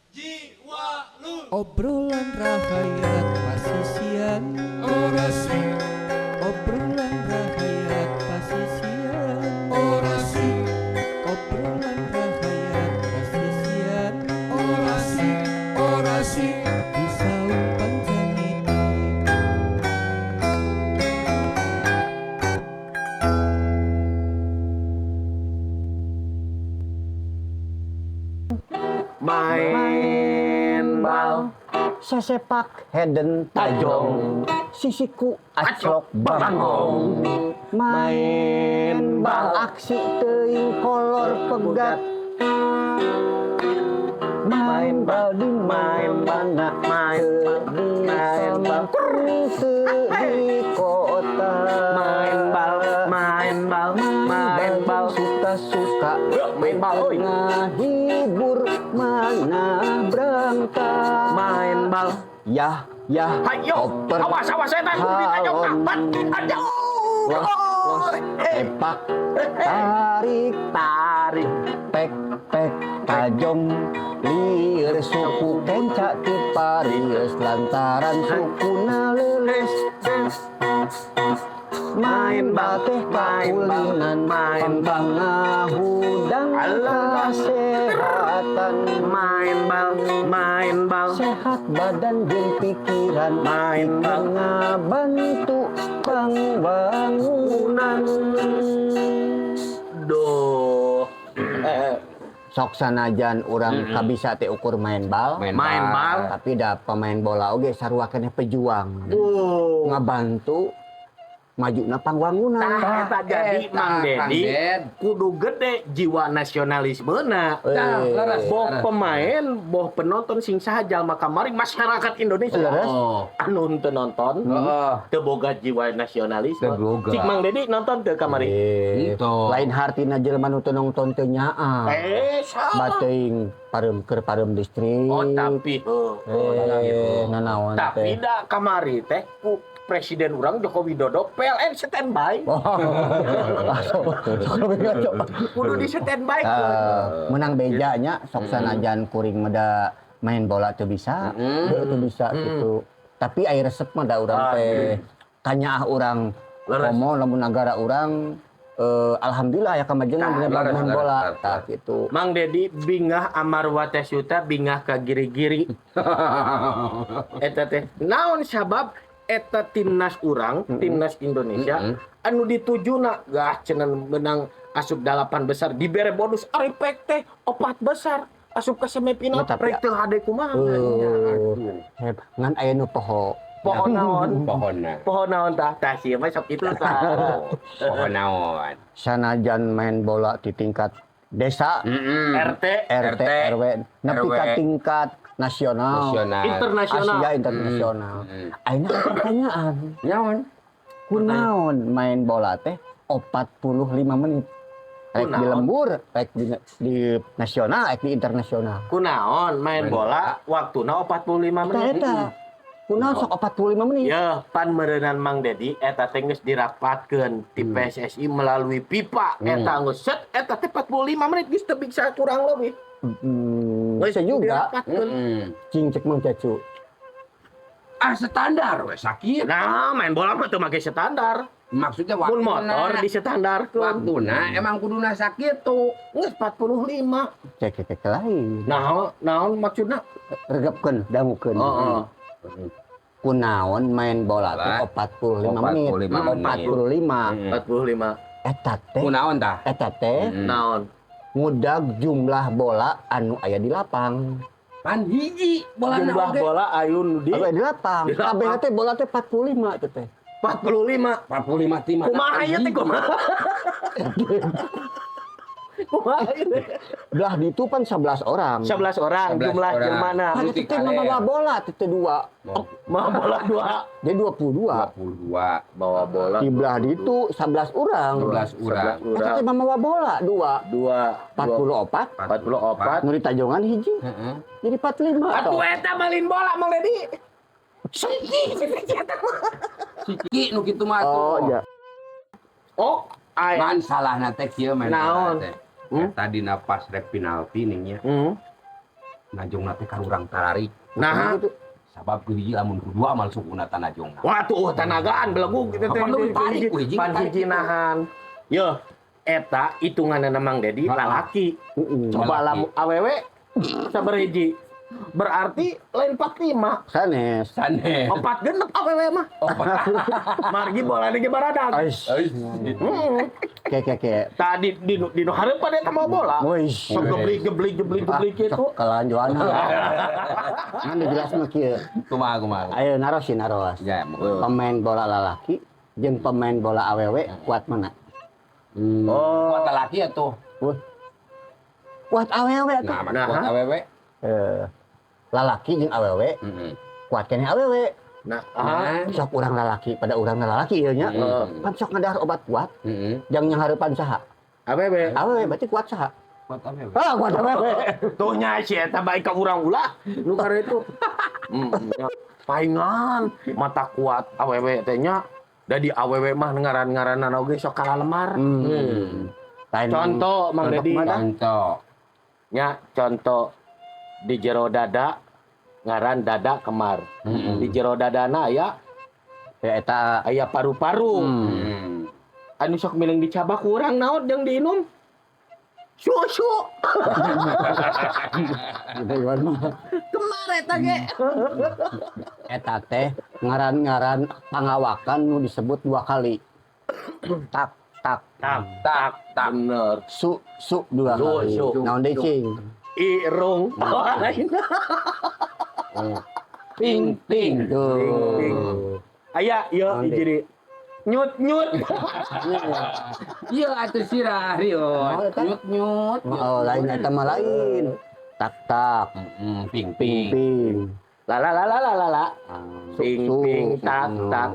Jiwa lu. Obrolan rahayat pasisian Orasi. Obrolan rahayat pasisian Orasi. Obrolan rahayat pasisian Orasi. Orasi. Di saung pancamiti. Main bal. Sesepak heden tajong, sisiku aclok bangong. Main bal aksi teuing kolor pegat. Main bal di mana, Main bal, di main bal. kampung teu di kota. Main bal, main bal, main bal. Suka-suka Main bal, oi. Ngahibur mana berangkat. Main bal. Yah, yah, Hayo. oper. Awas, awas, eta kudu ditajong. Halon. Pat. Aduh. Los, los, sepak, tarik, Tarik. Pek, pek, tajong. Lieur suku kenca ti Paris lantaran sukuna leuleus. Main bal teh kaulinan, Main bal. pangahudang kesehatan. Main bal, main bal. Sehat badan jeung pikiran. Main bal. Ngabantu pangbangunan. Duh. Sok sanajan urang kabisa teh ukur main bal, Main bal. Tapi da pemain bola oge sarua keneh pejuang. Duh. Ngabantu majuna pangwangunan. Tah eta jadi Eta, Mang Kang Dedi Ded. Kudu gede jiwa nasionalismena. Tah, leres, Boh leres. Pemain, boh penonton, sing saha jalma kamari masyarakat Indonesia. Leres. Oh. Anu teu nonton, Heeh. teu boga jiwa nasionalisme. Teu boga. Cik Mang Dedi nonton teu kamari? Itu. Lain hartina jelema nu teu nonton teu nyaah. Eh, salah. Bateuing pareum keur pareum listrik. Oh, tapi Nanaon tapi teh. Da kamari teh ku Presiden urang Joko Widodo PLN standby. Oh, sok sok lebih ngaco. Kudu di standby. Eh, menang bejanya sok sanajan kuring meda main bola teu bisa, teu bisa gitu. Tapi aya resep mah da urang teh kanyaah urang Leres. komo lamun nagara urang alhamdulillah aya kamajengan dina Leres, main leres, bola leres, tah gitu. Mang Dedi bingah Amar Watesyuta bingah ka giri-giri. Eta teh naon sabab eta timnas urang, timnas Indonesia anu ditujuna gah cenah menang asup dalapan besar dibere bonus ari pek teh opat besar asup ke semifinal. Oh, tapi- rek teu hade kumaha? Ngan aya nu poho. Poho naon? Pohona. Poho naon tah? Tah sieun mah sok kitu tah. Pohon naon. Sanajan main bola di tingkat desa, RT. RT, RT, RW, nepi ka RW. Tingkat nasional, Nasional. Internasional. Asia internasional. Ayeuna aya pertanyaan, Naon? Kunaon main bola teh 45 menit? Rek di Kunaon? Lembur, rek di nasional, rek di internasional. Kunaon main Main bola waktuna 45 Eta menit? eta. Kunaon sok 45 menit? Ya, pan meureunan Mang Dedi eta teh geus dirapatkeun ti PSSI melalui FIFA. Eta geus set eta teh 45 menit geus teu bisa kurang lebih. Geus Bisa juga. Dirapatkeun. Cing cek Mang Cacu. Ah, standar we sakit. Nah, main bola mah teu make standar. Maksudnya Mun waktuna. motor distandarkeun. Waktuna emang kuduna sakitu. Geus 45. Cek cek cek lain. Naon naon maksudna? Regepkeun, dangukeun. Heeh. Kunaon main bola teh 45 menit. 45 menit. 45. 45. Eta teh Kunaon tah? Eta teh Naon? Ngudag jumlah bola anu aya di lapang. Pan hiji bola. Jumlah bola anu di Anu aya di lapang. Di lapang. Kabeh teh bola teh 45 teh teh. 45. 45 tim. Kumaha ieu teh, kumaha? Kumaha ieu teh? Belah ditu pan 11 orang. 11 orang 11 jumlah orang. jelmana. Pan itu teh mawa bola teh teh dua. Mawa bola dua. Jadi 22. 22. Bawa bola. Di belah ditu 11 orang. 11 orang. Eta teh mawa bola dua. Dua. 44. 44. Nu ditajongan hiji. Heeh. Jadi 45 Atuh toh. eta malin bola Mang Dedi. Siki eta mah. Siki nu kitu mah atuh. Oh, ya. Oh, ai. Man salahna teh kieu main Naon? bola teh. Eta dina pas rek penalti ning nya. Najongna teh karurang tararik. Nah, Gitu. Sabab ku hiji lamun ku dua mal sukuna tanajongna. Wah tuh tanagaan belegug gitu teh. Kapan lu tarik, wih, jing, Pan tarik hiji gitu. nahan. Yo, eta hitunganna Mang Dedi lalaki. Heeh. Coba Lalaki. lamun awewe sabar hiji. Berarti lain 45. Sanes. Sanes. 4 genep awewe mah. Margi bola ge baradag. Ais. Heeh. Ke ke ke. Tadi di nu hareupan eta mau bola. Wis. Sok geblik geblik geblik geblik gitu. Kelanjuan. Kan dijelas mah kieu. Kumaha kumaha. Ayo naros sih naros. Ya, mun. Pemain bola lalaki jeung pemain bola awewe kuat mana? Oh. Kuat lalaki atuh. Wah. Kuat awewe atuh. Nah, Nah, kuat awewe. Eh, lalaki jeung awewe Heeh. kuat keneh awewe. Nah, ah. Sok urang lalaki pada urang lalaki ieu nya. Heeh. Pan sok ngadahar obat kuat Heeh. jang yang hareupan saha? Awewe. Awewe berarti kuat saha? Kuat awewe. Ah, kuat awewe. Tuh nya si eta bae ka urang ulah nu karetu. Ya. Paingan mata kuat awewe teh nya. Da di awewe mah ngaran-ngaranna oge sok kalalemar. Hmm. Lain Contoh Mang Contoh Dedi. kumaha? Contoh. Nya contoh di jero dada ngaran dada kemar. Di jero dadana aya Ya eta aya paru-paru. Hmm. Anu sok mileng dicabak urang naon jeung diinum? Susu. gitu Iwan mah. Kemar eta ge. Eta teh ngaran-ngaran pangawakan nu disebut dua kali. Tak tak Tak Tak tak. bener. su su dua Su, kali. su. Naon deui cing? Irung. Lain. Ting ting. Tuh. Ting. Aya ieu Naon deui? hiji deui. Nyut nyut. Iya atuh sirah Rio. Oh, eta. Nyut nyut. Oh, lain eta mah lain. Tak tak Heeh, ping ping. ping. La la la la la la la. Su, Ping su. ping tak tak.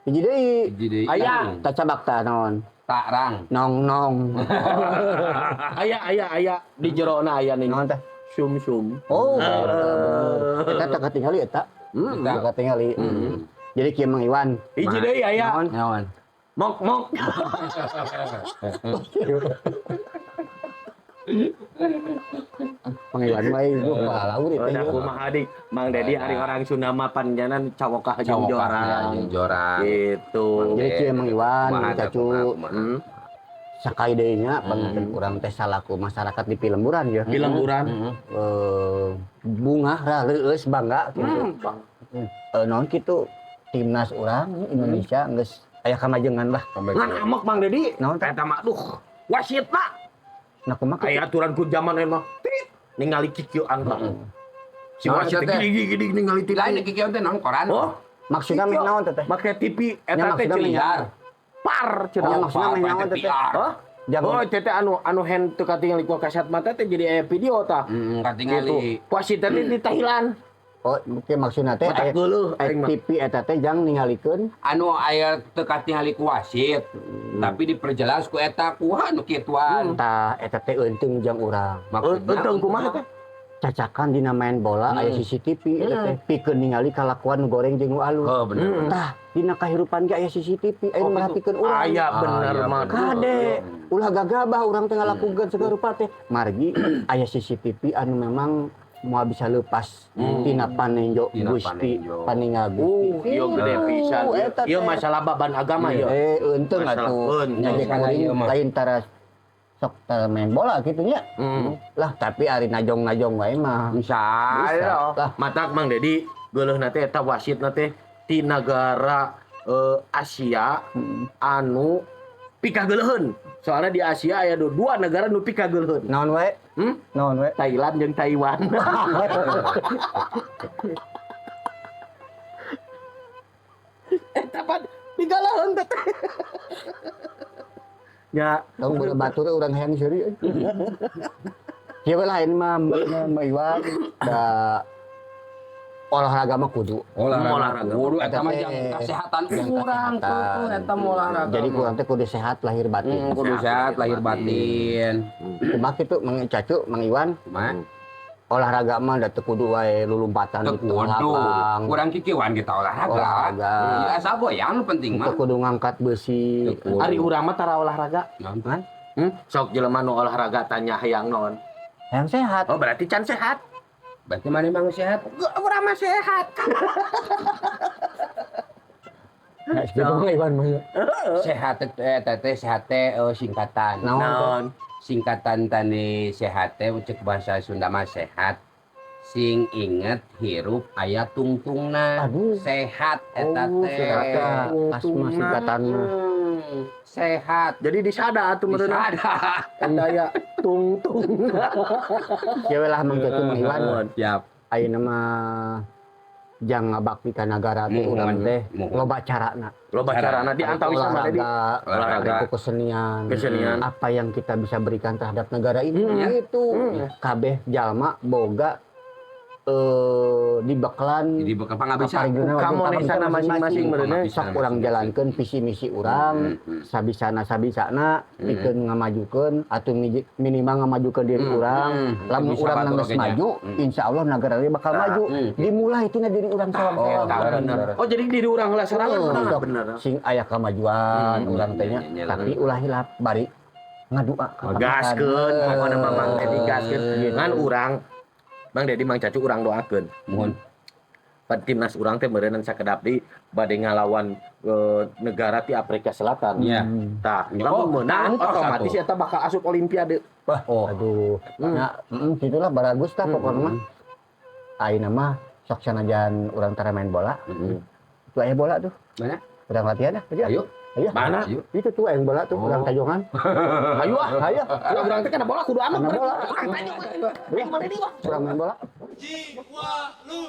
Hiji deui. Hiji deui. Aya. Tak cabak tah naon? Tak rang. Nong nong. Aya aya aya di jerona aya nih. Naon teh? Sum sum. Oh, eta teh katingali eta. Eta. Teu katingali. Jadi kieu Mang Iwan. Hiji deui aya. Naon? Naon? Mok mok. Mang Iwan mah ieu palaur Oh, itu. da kumaha dik. Mang Dedi ari orang Sunda mah panjanan cawokah jeung jorang. Jeung jorang. Gitu. Jadi kieu Mang Iwan, Kumaha teh, Cacu, kumaha, kumaha. sakai deui nya panginten urang teh salaku masyarakat di Pilemburan ya. Di lemburan. Heeh. Eh, bungah lah leueus bangga gitu. Bang. Naon kitu timnas urang Indonesia geus aya kamajengan lah. Ngan amok Mang Dedi. Naon teh? Eta mah duh. Wasitna. Nah kumaha kitu? Aya aturan ku zaman emang mah. Tit. Ningali kikieuan tah. Si Naon wasit teh? teh gini gini ningali TV. Lain kikieu teh naon koran. Oh, Maksudna meh naon teh teh? make TV Nya eta teh maksudna meh ceuli. Liar. Par Nya cenah. maksudna meh naon teh teh? PR. Hah? Jago. Oh, teh teh anu anu hand teu katingali ku kasat mata teh jadi aya video tah. Heeh, katingali. Gitu. Wasit teh di Thailand. Oh, mungkin maksudna teh Matak aya geuleuh aya aing mah. TV eta teh jang ningalikeun Anu aya teu katingali ku wasit. Tapi diperjelas ku eta kuha nu kituan. tah eta teh eunteung jang urang. Maksudna Euteung kumaha teh? Cacakan dina main bola aya CCTV eta teh pikeun ningali kalakuan nu goreng jeung nu alus. Oh, bener. Tah, dina kahirupan ge aya CCTV aya Oh, nu merhatikeun urang. Aya bener Aya, mah. Kade, ulah gagabah urang teh ngalakukeun segala rupa teh. Margi aya CCTV anu memang moal bisa lepas tina panenjo Tina Gusti panenjo. paningal Gusti. Ieu gede pisan. Eta Ieu teh. masalah baban agama ieu. Eh, eunteng Masalah atuh. eunteng. Nya Masalah kuring ieu mah. lain tara sok tara main bola gitu nya. Lah, tapi ari najong-najong wae mah. Bisa. Bisa. Lah, Matak Mang Dedi geuleuhna teh eta wasitna teh ti nagara Asia anu pikageuleuheun. Soalnya di Asia aya dua negara nu pikageuleuheun. naon wae? Hmm? Naon wae? Thailand jeung Taiwan. Eta pan pikageuleuheun teh. Ya, Tong bola batur urang hayang seuri euy. Kieu we lah ini mah Mbak Iwan da olahraga mah kudu. Olahraga. Kudu eta mah Eta jang teh kesehatan jang urang kesehatan. kudu eta mah olahraga. Jadi kurang teh kudu sehat lahir batin. Kudu sehat lahir batin. Kumaha kitu Mang Cacu, Mang Iwan, Kumaha? olahraga mah da teu kudu wae lulumpatan Teu di tengah kudu. lapang. Kurang kikieuan kita olahraga. Olahraga. Iya, asal goyang nu penting mah. Teu kudu ngangkat besi. Teu kudu. ari urang mah tara olahraga. Naon? Kan? Sok jelema nu olahraga tanya hayang naon. Yang sehat. Oh, berarti can sehat. Berarti mana emang sehat? Urang mah sehat. Nah, gitu mah Iwan mah. Ya. Sehat teh eta teh sehat teh singkatan. Naon teh? Naon? Singkatan tani sehat teh cek bahasa Sunda mah sehat. Sing inget hirup aya tungtungna. Aduh. Sehat eta Oh, teh. sehat. Eta pas mah singkatan mah. Sehat. Jadi disada atuh meureun. Disada. Eta aya tungtung. Ya we lah Mang Cacu Mang Iwan. Siap. Ayeuna mah jang ngabakti ka nagara teh Muhun, urang teh muhun. loba carana. Loba carana di antawis sama Dedi. Olahraga, Olahraga. itu kesenian, Kesenian. apa yang kita bisa berikan terhadap negara ini itu kabeh jalma boga dibeklan Jadi bekal pangabisa. paparigna Kamonesana masing-masing meureunna. sok urang jalankeun visi misi urang sabisana sabisana pikeun ngamajukeun atau minimal ngamajukeun diri urang lamun Bisa urang batur geus oge nya. maju insyaallah negara ini bakal maju dimulai tina diri urang soang-soang Bener. Oh, jadi diri urang lah sorangan. Oh, sok Bener. sing aya kamajuan urang teh nya iya, iya, tapi ulah hilap bari ngadua ka Gaskeun, Pangeran. pokona mah Mang Dedi gaskeun. Gitu. Ngan urang Mang Dedi Mang Cacu urang doakeun. Mohon. Pan timnas urang teh meureunnan sakedap deui bade ngalawan negara ti Afrika Selatan. Iya. Tah, Oh, lamun meunang tah, otomatis satu. eta bakal asup olimpiade. Wah, Oh. aduh. Nah, gitulah baragus tah pokokna mah. Ayeuna mah sok sanajan urang tara main bola. Itu aya bola tuh. Mana? Urang latihan ah, aja. Ayo. Ayo. Mana? Ayo. Itu tuh yang bola tuh, Oh. urang tajongan. Ayo ah. Ayo. Urang urang teh kana bola kudu aman. Kana bola. Urang tajongan. Ayo Mang Dedi wah. Urang main bola.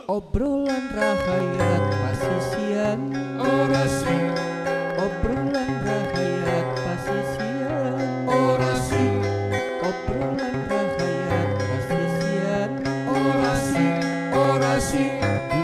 Obrolan rahayat pasisian. Orasi, Obrolan rahayat pasisian. orasi, Obrolan rahayat pasisian. orasi, orasi. Di